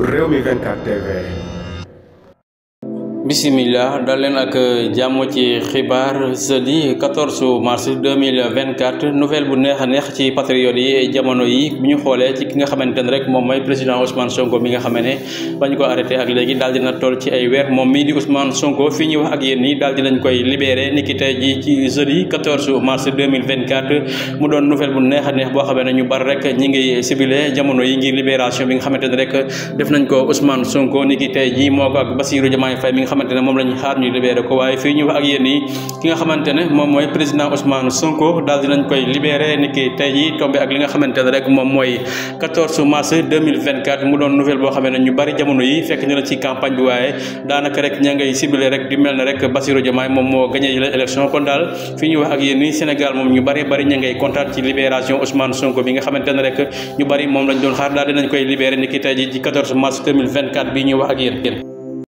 Rewmi 24 TV. Bismillah dal leen ak jàmm ci xibaar jeudi 14 mars 2024 nouvelle bu neex a neex ci patriote yi jamono yi bu ñu xoolee ci ki nga xamante ne rek moom mooy président Ousmane Sonko mi nga xam ne bañ ko arrêté ak léegi daal dina toll ci ay weer moom mii di Ousmane Sonko fii ñuy wax ak yéen nii daal dinañ koy libéré niki tey ji ci jeudi 14 mars 2024 mu doon nouvelle bu neex a neex boo xamee ne ñu bari rek ñi ngi sibile jamono yi ngir libération bi nga xamante ne rek def nañ ko Ousmane Sonko niki tey ji moo ko ak Bassirou Diomaye Faye mi nga xamante ne moom lañu xaar ñu libéré ko waaye fii ñu wax ak yéen nii ki nga xamante ne moom mooy président Ousmane Sonko daal dinañ koy libéré niki tey ji tombé ak li nga xamante ne rek moom mooy 14 mars 2024 mu doon nouvelle boo xamee ne ñu bari jamono yi fekk ñu la ci campagne bi waaye daanaka rek ña ngay ciblé rek di mel ne rek Bassirou Diomaye moom moo gagné la élection kon daal fii ñu wax ak yéen nii Sénégal moom ñu bari ña ngay kontaan ci libération Ousmane Sonko bi nga xamante ne rek ñu bari moom lañ doon xaar daal dinañ koy libéré niki tey ji ci 14 mars 2024 bii ñuy wax ak yéen